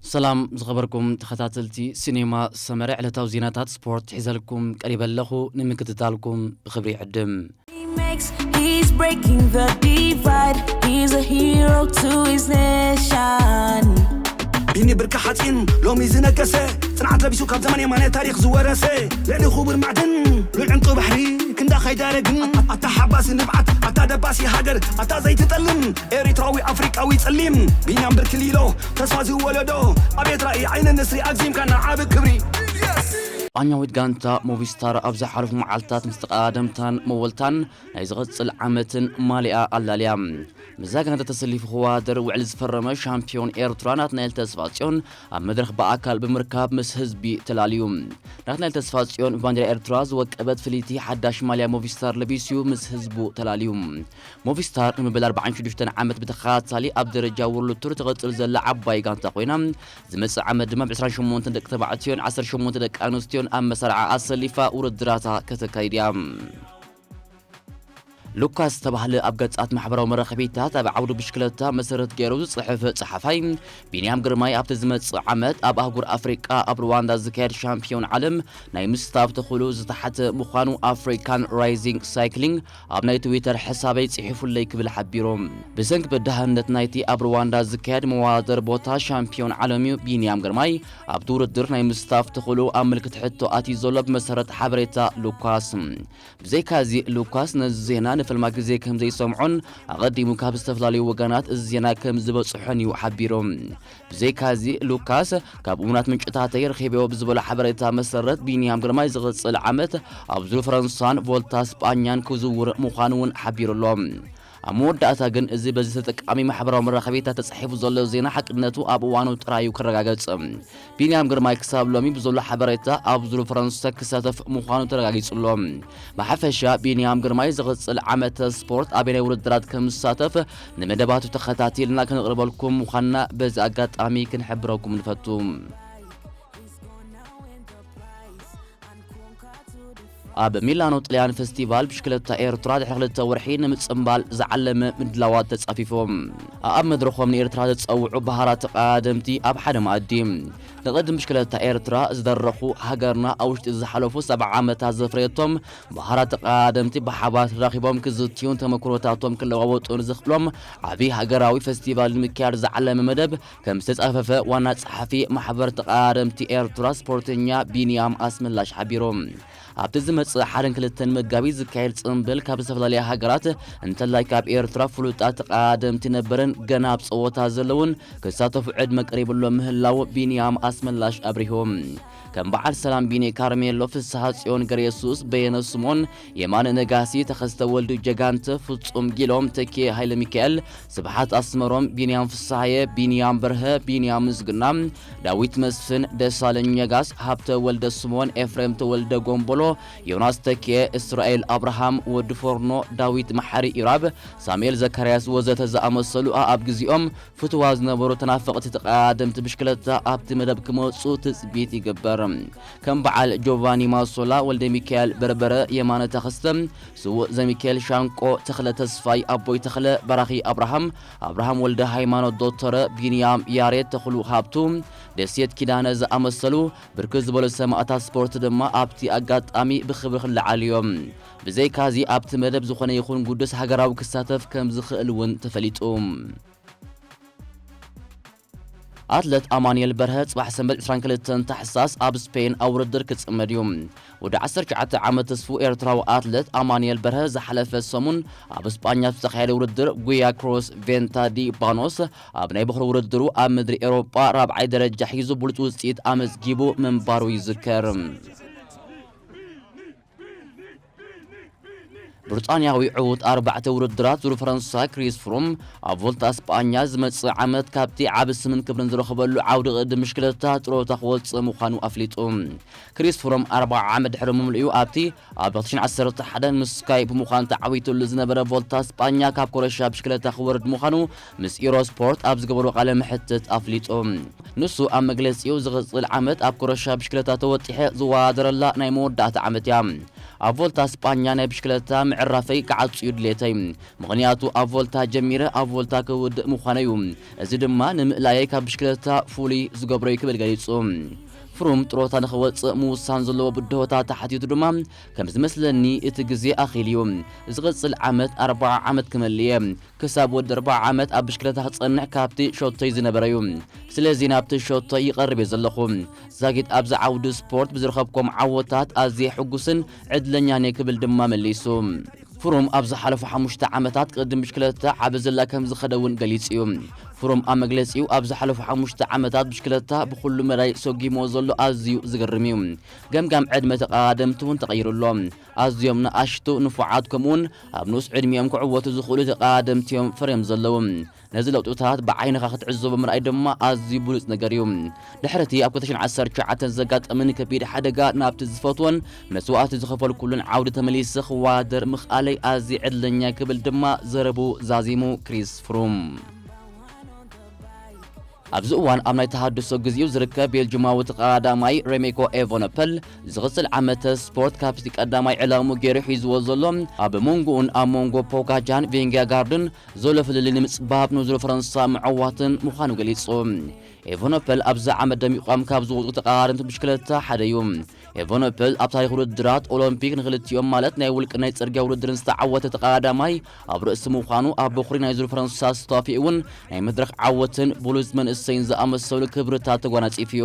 ሰላም ዝኸበርኩም ተኸታተልቲ ሲኔማ ሰመረ፣ ዕለታዊ ዜናታት ስፖርት ሒዘልኩም ቀሪበ ኣለኹ። ንምክትታልኩም ብኽብሪ ይዕድም። Makes, he's breaking the divide. He's a hero to his nation. ቢኒ ብርቂ ሓፂን ሎሚ ዝነገሰ፣ ፅንዓት ለቢሱ ካብ ዘመን የማነ ታሪኽ ዝወረሰ፣ ልዕሊ ክቡር ማዕድን ሉል ዕንቂ ባሕሪ ክንዳ ከይዳረግን፣ ኣታ ሓባሲ ንብዓት፣ ኣታ ደባሲ ሃገር፣ ኣታ ዘይትጠልም ኤሪትራዊ ኣፍሪቃዊ ጸሊም፣ ቢንያም ብርኪ ሊሎ ተስፋ ዝወለዶ፣ ኣቤት ራኢ ዓይኒ ንስሪ ኣግዚምካ ንዓቢ ክብሪ። ስጳኛዊት ጋንታ ሞቪስታር ኣብ ዝሓለፉ መዓልታት ምስ ተቐዳደምታን መወልታን ናይ ዝቐጽል ዓመትን ማሊኣ ኣላልያ። ምስዛ ጋንታ ተሰሊፉ ክወዳደር ውዕል ዝፈረመ ሻምፒዮን ኤርትራ ናትናኤል ተስፋጽዮን ኣብ መድረኽ ብኣካል ብምርካብ ምስ ህዝቢ ተላልዩ። ናትናኤል ተስፋጽዮን ብባንዲራ ኤርትራ ዝወቀበት ፍልይቲ ሓዳሽ ማልያ ሞቪስታር ለቢሱ ምስ ህዝቡ ተላልዩ። ሞቪስታር ንመበል ኣርባዓን ሽዱሽተን ዓመት ብተኸታታሊ ኣብ ደረጃ ወርልድ ቱር ትቕጽል ዘላ ዓባይ ጋንታ ኮይና፣ ዝመጽእ ዓመት ድማ ብ ዕስራን ሸሞንተን ደቂ ተባዕትዮን ዓሰርተ ሸሞንተ ደቂ ኣንስትዮን ኣብ መሳርዓ ኣሰሊፋ ውድድራታ ከተካይድ እያ። ሉካስ ዝተባህለ ኣብ ገጻት ማሕበራዊ መራኸቢታት ኣብ ዓውዲ ብሽክለታ መሰረት ገይሩ ዝጽሕፍ ጸሓፋይ ቢንያም ግርማይ ኣብቲ ዝመጽእ ዓመት ኣብ ኣህጉር ኣፍሪቃ ኣብ ሩዋንዳ ዝካየድ ሻምፒዮን ዓለም ናይ ምስታፍ ተኽእሎ ዝተሓተ ምዃኑ ኣፍሪካን ራይዚንግ ሳይክሊንግ ኣብ ናይ ትዊተር ሕሳበይ ጽሒፉለይ ክብል ሓቢሩ። ብሰንኪ በዳህነት ናይቲ ኣብ ሩዋንዳ ዝካየድ መወዳደሪ ቦታ ሻምፒዮን ዓለም እዩ ቢንያም ግርማይ ኣብቲ ውድድር ናይ ምስታፍ ተኽእሎ ኣብ ምልክት ሕቶ ኣትዩ ዘሎ ብመሰረት ሓበሬታ ሉካስ። ብዘይካዚ ሉካስ ነዚ ዜና ንፈልማ ግዜ ከም ዘይሰምዖን ኣቐዲሙ ካብ ዝተፈላለዩ ወገናት እዚ ዜና ከም ዝበጽሖን እዩ ሓቢሩ። ብዘይካዚ ሉካስ ካብ እሙናት ምንጭታተይ ረኺበዮ ብዝበሎ ሓበሬታ መሰረት ቢንያም ግርማይ ዝቕጽል ዓመት ኣብ ዙር ፈረንሳን ቮልታ ስጳኛን ክዝውር ምዃኑ እውን ሓቢሩ ኣሎ። ኣብ መወዳእታ ግን እዚ በዚ ተጠቃሚ ማሕበራዊ መራኸቢታት ተጻሒፉ ዘሎ ዜና ሓቅነቱ ኣብ እዋኑ ጥራይ እዩ ክረጋገጽ። ቢንያም ግርማይ ክሳብ ሎሚ ብዘሎ ሓበሬታ ኣብ ዙር ፈረንሳ ክሳተፍ ምዃኑ ተረጋጊጹ ኣሎ። ብሓፈሻ ቢንያም ግርማይ ዝቕጽል ዓመተ ስፖርት ኣበየናይ ውድድራት ከም ዝሳተፍ ንመደባቱ ተኸታቲልና ከነቕርበልኩም ምዃንና በዚ ኣጋጣሚ ክንሕብረኩም ንፈቱ። ኣብ ሚላኖ ጥልያን ፈስቲቫል ብሽክለታ ኤርትራ ድሕሪ ክልተ ወርሒ ንምጽምባል ዝዓለመ ምድላዋት ተጻፊፎም። ኣብ መድረኾም ንኤርትራ ዘጸውዑ ባህራት ተቐዳደምቲ ኣብ ሓደ መኣዲ። ንቕድም ብሽክለታ ኤርትራ ዝደረኹ ሃገርና ኣብ ውሽጢ ዝሓለፉ ሰብዓ ዓመታት ዘፍረየቶም ባህራት ተቐዳደምቲ ብሓባር ተራኺቦም ክዝትዩን ተመክሮታቶም ክለዋወጡን ዝኽእሎም ዓብዪ ሃገራዊ ፈስቲቫል ንምክያድ ዝዓለመ መደብ ከም ዝተጻፈፈ ዋና ጸሓፊ ማሕበር ተቐዳደምቲ ኤርትራ ስፖርተኛ ቢንያም ኣስመላሽ ሓቢሩ። ኣብቲ ዝመጽእ ሓደን ክልተን መጋቢት ዝካየድ ጽምብል ካብ ዝተፈላለያ ሃገራት እንተላይ ካብ ኤርትራ ፍሉጣት ተቐዳደምቲ ነበርን ገና ኣብ ጸወታ ዘለውን ክሳተፉ ዕድመ ቀሪብሎ ምህላው ቢንያም ኣስመላሽ ኣብሪሁ። ከም በዓል ሰላም ቢኒ፣ ካርሜሎ ፍስሃ ጽዮን፣ ገረየሱስ በየነ፣ ስሞን የማነ፣ ነጋሲ ተኸስተ፣ ወልዱ ጀጋንተ፣ ፍጹም ጊሎም፣ ተኪኤ ሃይለ ሚካኤል፣ ስብሓት ኣስመሮም፣ ቢንያም ፍስሃየ፣ ቢንያም በርሀ፣ ቢንያም ምስግና፣ ዳዊት መስፍን፣ ደሳለኝ ኘጋስ፣ ሃብተ ወልደ ስምኦን፣ ኤፍሬም ተወልደ ጎምቦሎ፣ ዮናስ ተኪኤ፣ እስራኤል ኣብርሃም፣ ወዲ ፎርኖ፣ ዳዊት መሓሪ ኢራብ፣ ሳሙኤል ዘካርያስ ወዘተ ዝኣመሰሉ ኣኣብ ግዜኦም ፍትዋ ዝነበሩ ተናፈቕቲ ተቐዳደምቲ ብሽክለታ ኣብቲ መደብ ክመጹ ትጽቢት ይግበር። ከም በዓል ጆቫኒ ማሶላ፣ ወልደ ሚካኤል በርበረ፣ የማነ ተኸስተ፣ ስዉእ ዘሚካኤል ሻንቆ፣ ተኽለ ተስፋይ፣ ኣቦይ ተኽለ፣ በራኺ ኣብርሃም፣ ኣብርሃም ወልደ ሃይማኖት፣ ዶተረ ቢንያም ያሬድ፣ ተኽሉ ሃብቱ፣ ደሴት ኪዳነ ዝኣመሰሉ ብርክት ዝበሉ ሰማእታት ስፖርት ድማ ኣብቲ ኣጋጣሚ ብኽብሪ ክለዓሉ እዮም። ብዘይካዚ ኣብቲ መደብ ዝኾነ ይኹን ግዱስ ሃገራዊ ክሳተፍ ከም ዝኽእል እውን ተፈሊጡ። ኣትለት ኣማኑኤል በርሀ ጽባሕ ሰንበት ዕስራን ክልተን ታሕሳስ ኣብ ስፔን ኣብ ውድድር ክጽመድ እዩ። ወዲ ዓሰርተ ትሽዓተ ዓመት ተስፉ ኤርትራዊ ኣትለት ኣማኑኤል በርሀ ዝሓለፈ ሰሙን ኣብ ስጳኛ ዝተኻየደ ውድድር ጉያ ክሮስ ቬንታ ዲ ባኖስ ኣብ ናይ በኹሪ ውድድሩ ኣብ ምድሪ ኤውሮጳ ራብዓይ ደረጃ ሒዙ ብሉጽ ውጽኢት ኣመዝጊቡ ምንባሩ ይዝከር። ብሪጣንያዊ ዕዉት ኣርባዕተ ውድድራት ዙር ፈረንሳ ክሪስ ፍሩም ኣብ ቮልታ ስጳኛ ዝመጽእ ዓመት ካብቲ ዓቢ ስምን ክብርን ዝረኽበሉ ዓውዲ ቅድድም ብሽክለታ ጥሮታ ክወጽእ ምዃኑ ኣፍሊጡ። ክሪስ ፍሩም ኣርብዓ ዓመት ድሕሪ ምምልኡ ኣብቲ ኣብ ክልተ ሽሕን ዓሰርተ ሓደን ምስ ስካይ ብምዃን ተዓዊቱሉ ዝነበረ ቮልታ ስጳኛ ካብ ኮረሻ ብሽክለታ ክወርድ ምዃኑ ምስ ኢሮ ስፖርት ኣብ ዝገበሮ ቃለ መሕትት ኣፍሊጡ። ንሱ ኣብ መግለጺኡ ዝቕጽል ዓመት ኣብ ኮረሻ ብሽክለታ ተወጢሐ ዝወዳደረላ ናይ መወዳእታ ዓመት እያ። ኣብ ቮልታ ስጳኛ ናይ ብሽክለታ ምዕራፈይ ክዓጹ እዩ ድሌተይ፣ ምኽንያቱ ኣብ ቮልታ ጀሚረ ኣብ ቮልታ ክውድእ ምዃነይ እዩ። እዚ ድማ ንምእላየይ ካብ ብሽክለታ ፍሉይ ዝገብሮ እዩ ክብል ገሊጹ። ፍሩም ጥሮታ ንኽወጽእ ምውሳን ዘለዎ ብድሆታት ተሓቲቱ ድማ፣ ከም ዝመስለኒ እቲ ግዜ ኣኺሉ እዩ። ዝቕጽል ዓመት ኣርብዓ ዓመት ክመልእ እየ። ክሳብ ወዲ ኣርብዓ ዓመት ኣብ ብሽክለታ ክጸንሕ ካብቲ ሸቶይ ዝነበረ እዩ። ስለዚ ናብቲ ሸቶይ ይቐርብ እየ ዘለኹ። ዛጊት ኣብዚ ዓውዲ ስፖርት ብዝረኸብኩም ዓወታት ኣዝየ ሕጉስን ዕድለኛን እየ ክብል ድማ መሊሱ። ፍሩም ኣብ ዝሓለፉ ሓሙሽተ ዓመታት ቅድም ብሽክለታ ዓቢ ዝላ ከም ዝኸደ እውን ገሊጹ እዩ። ፍሩም ኣብ መግለጺኡ፣ ኣብ ዝሓለፉ ሓሙሽተ ዓመታት ብሽክለታ ብኹሉ መዳይ ሰጒምዎ ዘሎ ኣዝዩ ዝገርም እዩ። ገምጋም ዕድመ ተቐዳደምቲ እውን ተቐይሩ ኣሎ። ኣዝዮም ንኣሽቱ፣ ንፉዓት፣ ከምኡውን ኣብ ንኡስ ዕድሚኦም ክዕወቱ ዝኽእሉ ተቐዳደምቲ እዮም ፈርዮም ዘለዉ። ነዚ ለውጥታት ብዓይንኻ ክትዕዘቦ ምርኣይ ድማ ኣዝዩ ብሉጽ ነገር እዩ። ድሕሪ እቲ ኣብ ክልተ ሽሕን ዓሰርተ ትሽዓተን ዘጋጠመኒ ከቢድ ሓደጋ፣ ናብቲ ዝፈትዎን መስዋእቲ ዝኸፈልኩሉን ዓውዲ ተመሊሰ ክወዳደር ምኽኣለይ ኣዝየ ዕድለኛ ክብል ድማ ዘረቡ ዛዚሙ ክሪስ ፍሩም። ኣብዚ እዋን ኣብ ናይ ተሃድሶ ግዜኡ ዝርከብ ቤልጅማዊ ተቐዳዳማይ ሬሜኮ ኤቨነፐል ዝቕጽል ዓመተ ስፖርት ካብቲ ቀዳማይ ዕላሙ ገይሩ ሒዝዎ ዘሎ ኣብ መንጎኡን ኣብ መንጎ ፖጋቻን ቪንጌጋርድን ዘሎ ፍልልይ ንምጽባብ ንዙር ፈረንሳ ምዕዋትን ምዃኑ ገሊጹ። ኤቨነፐል ኣብዚ ዓመት ደሚቖም ካብ ዝወጹ ተቐዳደምቲ ብሽክለታ ሓደ እዩ። ኤቨነፐል ኣብ ታሪኽ ውድድራት ኦሎምፒክ ንክልቲኦም ማለት ናይ ውልቅን ናይ ጽርግያ ውድድርን ዝተዓወተ ተቐዳዳማይ ኣብ ርእሲ ምዃኑ፣ ኣብ በኹሪ ናይ ዙር ፈረንሳ ስታፊ እውን ናይ መድረኽ ዓወትን ብሉጽ መንእሰይን ዝኣመሰሉ ክብርታት ተጓናጺፉ እዩ።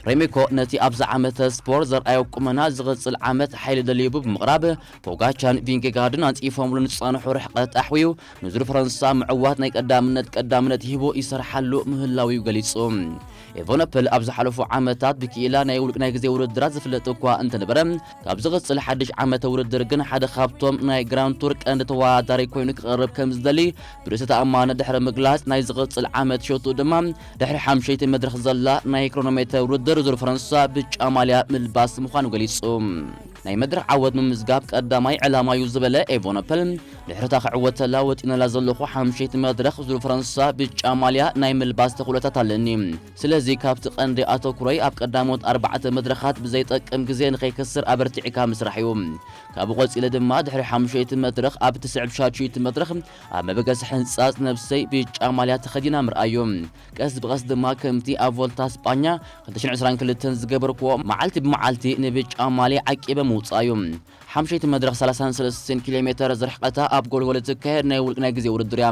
ሬሜኮ ነቲ ኣብዚ ዓመተ ስፖርት ዘርኣዮ ቁመና ዝቕጽል ዓመት ሓይሊ ደልዩ ብምቕራብ፣ ፖጋቻን ቪንጌጋርድን ኣንጺፎምሉ ንዝጸንሑ ርሕቀት ኣሕውዩ ንዙር ፈረንሳ ምዕዋት ናይ ቀዳምነት ቀዳምነት ሂቡ ይሰርሓሉ ምህላው እዩ ገሊጹ። ኤቨነፐል ኣብ ዝሓለፉ ዓመታት ብክኢላ ናይ ውልቅ ናይ ግዜ ውድድራት ዝፍለጥ እኳ እንተነበረ፣ ካብ ዝቕጽል ሓድሽ ዓመተ ውድድር ግን ሓደ ካብቶም ናይ ግራንድ ቱር ቀንዲ ተወዳዳሪ ኮይኑ ክቐርብ ከም ዝደሊ ብርእሰ ተኣማንነት ድሕሪ ምግላጽ፣ ናይ ዝቕጽል ዓመት ሸቱ ድማ ድሕሪ ሓምሸይቲ መድረኽ ዘላ ናይ ክሮኖሜተር ውድድር ዙር ፈረንሳ ብጫ ማልያ ምልባስ ምዃኑ ገሊጹ። ናይ መድረኽ ዓወት ምምዝጋብ ቀዳማይ ዕላማ እዩ ዝበለ ኤቨነፐል፣ ድሕሪ እታ ክዕወተላ ወጢነላ ዘለኹ ሓምሸይቲ መድረኽ ዙር ፈረንሳ ብጫ ማልያ ናይ ምልባስ ተኽእሎታት ኣለኒ። ስለዚ ካብቲ ቀንዲ ኣተኩሮይ ኣብ ቀዳሞት ኣርባዕተ መድረኻት ብዘይጠቅም ግዜ ንኸይከስር ኣበርቲዕካ ምስራሕ እዩ። ካብኡ ቀጺለ ድማ ድሕሪ ሓሙሸይቲ መድረኽ ኣብ ትስዕብ ሻዱሸይቲ መድረኽ ኣብ መበገሲ ሕንጻጽ ነብሰይ ብጫ ማልያ ተኸዲና ምርኣዩ። ቀስ ብቐስ ድማ ከምቲ ኣብ ቮልታ ስጳኛ ክልተ ሽሕን ዕስራን ክልተን ዝገበርክዎ መዓልቲ ብመዓልቲ ንብጫ ማልያ ዓቂበ ምውጻእ እዩ። ሓምሸይቲ መድረኽ ሰላሳን ሰለስተን ኪሎ ሜተር ዝርሕቀታ ኣብ ጎልጎል እትካየድ ናይ ውልቅ ናይ ግዜ ውድድር እያ።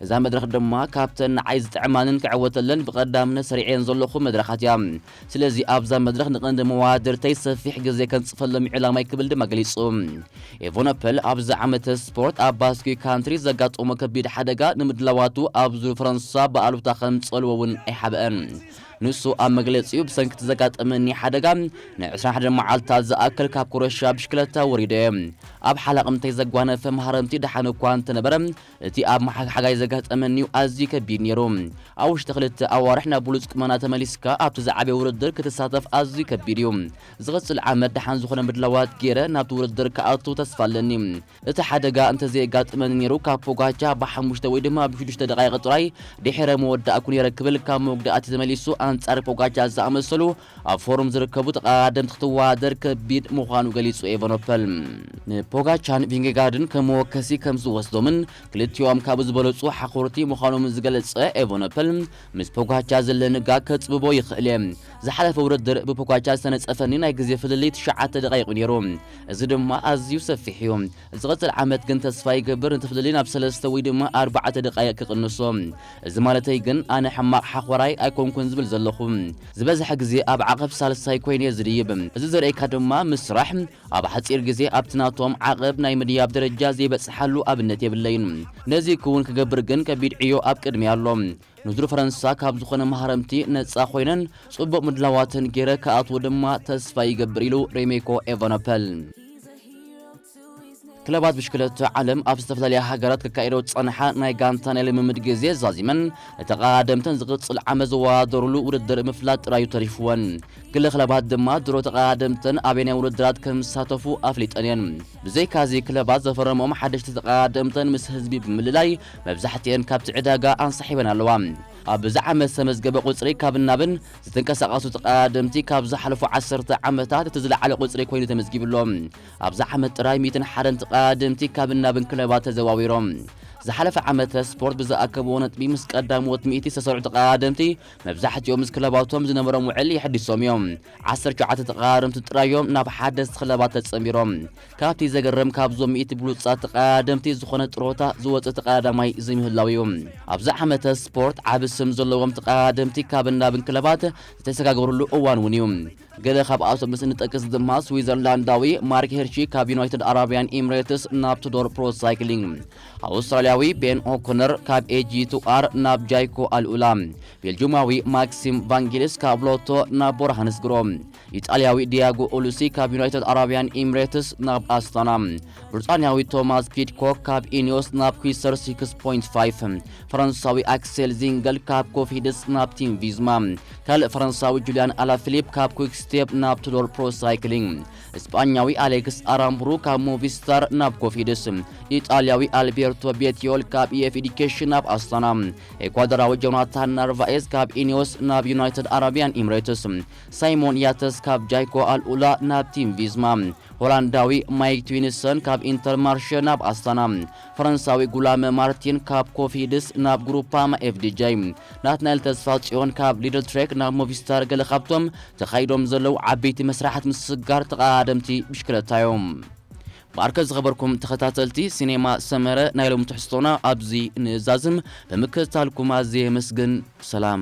እዛ መድረኽ ድማ ካብተን ንዓይ ዝጥዕማንን ክዕወተለን ብቐዳምነት ሰሪዐን ዘለኹ መድረኻት እያ። ስለዚ ኣብዛ መድረኽ ንቐንዲ መወዳድርተይ ሰፊሕ ግዜ ከንጽፈሎም ዕላማይ ክብል ድማ ገሊጹ። ኤቨነፐል ኣብዚ ዓመተ ስፖርት ኣብ ባስኪ ካንትሪ ዘጋጠሞ ከቢድ ሓደጋ ንምድላዋቱ ኣብ ዙር ፈረንሳ ብኣሉታ ከም ዝጸልዎ እውን ኣይሓብአን። ንሱ ኣብ መግለጺኡ፣ ብሰንኪ እቲ ዘጋጠመኒ ሓደጋ ንዕስራን ሓደን መዓልታት ዝኣክል ካብ ኮረሻ ብሽክለታ ወሪደ እየ። ኣብ ሓላቕምተይ ዘጓነፈ ማህረምቲ ደሓን እኳ እንተነበረ፣ እቲ ኣብ መሓ-፣ ሓጋይ ዘጋጠመኒ ኣዝዩ ከቢድ ነይሩ። ኣብ ውሽጢ ክልተ ኣዋርሕ ናብ ብሉጽ ቁመና ተመሊስካ ኣብቲ ዝዓበየ ውድድር ክትሳተፍ ኣዝዩ ከቢድ እዩ። ዝቕጽል ዓመት ደሓን ዝኾነ ምድላዋት ገይረ ናብቲ ውድድር ክኣቱ ተስፋ ኣለኒ። እቲ ሓደጋ እንተዘየጋጥመኒ ነይሩ፣ ካብ ፖጋቻ ብሓሙሽተ ወይ ድማ ብሽዱሽተ ደቓይቕ ጥራይ ድሒረ መወዳእኩ ነይረ ክብል ካብ መጉዳእቲ ተመሊሱ ኣንጻር ፖጋቻ ዝኣመሰሉ ኣብ ፎርም ዝርከቡ ተቐዳደምቲ ክትወዳደር ከቢድ ምዃኑ ገሊጹ ኤቨኖፐል። ንፖጋቻን ቪንጌጋርድን ከም መወከሲ ከም ዝወስዶምን ክልቲኦም ካብ ዝበለጹ ሓኾርቲ ምዃኖም ዝገለጸ ኤቨኖፐል፣ ምስ ፖጋቻ ዘለኒ ጋግ ከጽብቦ ይኽእል እየ። ዝሓለፈ ውድድር ብፖጋቻ ዝተነጸፈኒ ናይ ግዜ ፍልልይ ትሽዓተ ደቓይቕ ነይሩ። እዚ ድማ ኣዝዩ ሰፊሕ እዩ። ዝቐጽል ዓመት ግን ተስፋ ይገብር ነቲ ፍልልይ ናብ ሰለስተ ወይ ድማ ኣርባዕተ ደቓይቕ ክቕንሶ። እዚ ማለተይ ግን ኣነ ሕማቕ ሓኾራይ ኣይኮንኩን ዝብል ዘለኹ። ዝበዝሐ ግዜ ኣብ ዓቐብ ሳልሳይ ኮይነ እየ ዝድይብ። እዚ ዘርእየካ ድማ ምስራሕ ኣብ ሓጺር ግዜ ኣብቲ ናቶም ዓቐብ ናይ ምድያብ ደረጃ ዘይበጽሓሉ ኣብነት የብለይን። ነዚ ክውን ክገብር ግን ከቢድ ዕዮ ኣብ ቅድሚ ኣሎ። ንዙር ፈረንሳ ካብ ዝኾነ ማህረምቲ ነጻ ኮይነን ጽቡቕ ምድላዋተን ገይረ ክኣትዎ ድማ ተስፋ ይገብር ኢሉ ሬሜኮ ኤቨኖፐል። ክለባት ብሽክለታ ዓለም ኣብ ዝተፈላለያ ሃገራት ከካይደው ዝጸንሓ ናይ ጋንታ ናይ ልምምድ ግዜ ዛዚመን፣ ንተቐዳደምተን ዝቕጽል ዓመት ዝወዳደሩሉ ውድድር ምፍላጥ ጥራዩ ተሪፍወን። ገለ ክለባት ድማ ድሮ ተቐዳደምተን ኣበየናይ ውድድራት ከም ዝሳተፉ ኣፍሊጠን እየን። ብዘይካዚ ክለባት ዘፈረሞም ሓደሽቲ ተቐዳደምተን ምስ ህዝቢ ብምልላይ መብዛሕትኤን ካብቲ ዕዳጋ ኣንሳሒበን ኣለዋ። ኣብዚ ዓመት ዝተመዝገበ ቁጽሪ ካብ እናብን ዝተንቀሳቐሱ ተቐዳደምቲ ካብ ዝሓለፉ ዓሰርተ ዓመታት እቲ ዝለዓለ ቁጽሪ ኮይኑ ተመዝጊቡ ኣሎ። ኣብዚ ዓመት ጥራይ ሚእትን ሓደን ተቐዳደምቲ ካብ እናብን ክለባት ተዘዋዊሮም። ዝሓለፈ ዓመተ ስፖርት ብዝኣከብዎ ነጥቢ ምስ ቀዳሞት ሚእቲ ዝተሰርዑ ተቐዳደምቲ መብዛሕትኦም ምስ ክለባቶም ዝነበሮም ውዕል የሐዲሶም እዮም። ዓሰርተ ትሽዓተ ተቐዳደምቲ ጥራዮም ናብ ሓደስቲ ክለባት ተጸንቢሮም። ካብቲ ዘገርም ካብዞም ሚእቲ ብሉጻት ተቐዳደምቲ ዝኾነ ጥሮታ ዝወጽእ ተቐዳዳማይ ዘይምህላው እዩ። ኣብዚ ዓመተ ስፖርት ዓቢ ስም ዘለዎም ተቐዳደምቲ ካብ እናብን ክለባት ዝተሰጋገሩሉ እዋን እውን እዩ። ገለ ካብኣቶም ምስ እንጠቅስ ድማ ስዊዘርላንዳዊ ማርክ ሄርሺ ካብ ዩናይትድ ኣረቢያን ኤምሬትስ ናብ ቱዶር ፕሮ ሳይክሊንግ፣ ኣውስትራልያዊ ቤን ኦኮነር ካብ ኤጂ ቱ ኣር ናብ ጃይኮ ኣልኡላ፣ ቤልጁማዊ ማክሲም ቫንጊልስ ካብ ሎቶ ናብ ቦርሃንስ ግሮ፣ ኢጣልያዊ ዲያጎ ኡሉሲ ካብ ዩናይትድ ኣረቢያን ኤምሬትስ ናብ ኣስታና፣ ብሪጣንያዊ ቶማስ ፒድኮክ ካብ ኢኒዮስ ናብ ኩዊሰር ሲክስ ፖይንት ፋይቭ፣ ፈረንሳዊ ኣክሴል ዚንገል ካብ ኮፊድስ ናብ ቲም ቪዝማ፣ ካልእ ፈረንሳዊ ጁልያን ኣላፊሊፕ ካብ ኩክስቴፕ ናብ ቱዶር ፕሮ ሳይክሊንግ፣ እስጳኛዊ ኣሌክስ ኣራምብሩ ካብ ሞቪስታር ናብ ኮፊድስ፣ ኢጣልያዊ ኣልቤርቶ ቤቲዮል ካብ ኢኤፍ ኤዲኬሽን ናብ ኣስታና፣ ኤኳዶራዊ ጆናታን ናርቫኤዝ ካብ ኢኒዮስ ናብ ዩናይትድ ኣረቢያን ኤምሬትስ፣ ሳይሞን ያተስ ካብ ጃይኮ ኣልኡላ ናብ ቲም ቪዝማ፣ ሆላንዳዊ ማይክ ትዊንሰን ካብ ኢንተርማርሸ ናብ ኣስታና፣ ፈረንሳዊ ጉላመ ማርቲን ካብ ኮፊድስ ናብ ግሩፓማ ኤፍዲጄ፣ ናትናኤል ተስፋ ጽዮን ካብ ሊድል ትሬክ ናብ ሞቪስታር ገለ ካብቶም ተኻይዶም ዘለዉ ዓበይቲ መስራሓት ምስግጋር ተቐዳደምቲ ብሽክለታ እዮም። ማርከ ዝኸበርኩም ተኸታተልቲ ሲኔማ ሰመረ፣ ናይ ሎሚ ትሕዝቶና ኣብዚ ንእዛዝም። ብምክትታልኩም ኣዝየ የመስግን። ሰላም።